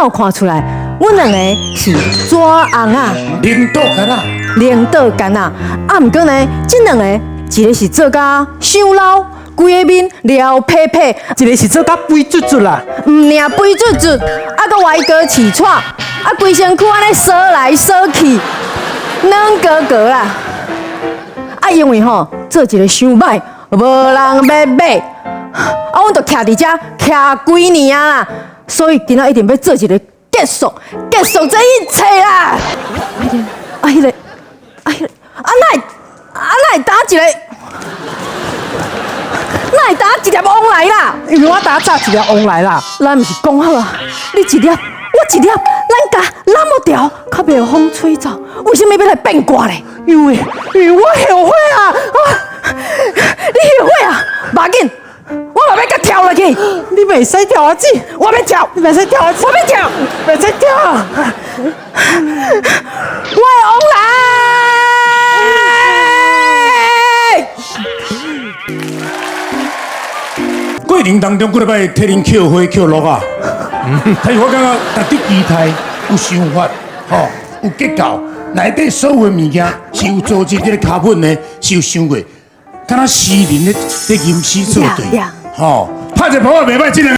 敢有看出來？阮兩個是紙尪仔？領導囡仔，領導囡仔。啊，毋過呢，這兩個一個是做甲傷老，規个面撩撇撇，一個是做甲肥卒卒啦，毋爾肥卒卒，啊，閣歪哥起喘，啊，規身軀按呢趖來趖去，軟哥哥啦。啊，因為吼做一个傷䆀，無人欲買，啊，阮就徛佇遮徛幾年啊啦，所以今仔一定欲做一个結束，結束這一切啦！啊，彼個，啊，彼個，啊，哪會，啊，哪會打一个？哪會打一粒王來啦？因為我打炸一粒王來啦。咱毋是講好啊？你一粒，我一粒，咱共攬無牢，較袂予風吹走。為啥物欲來變卦咧？因為我後悔啊！啊，你後悔啊？無要緊，我嘛欲共跳落去。你袂使跳啊，姊，我欲跳，你袂使跳啊，我欲跳，袂使跳。我的王來！過程當中，幾落擺替恁扣花扣落啊！但是我感覺值得期待，有想法，吼，有結構，內底所有的物件是有組織，這个腳本呢是有想過，敢若詩人咧咧吟詩作對，吼，拍一個鼓仔袂䆀，這兩。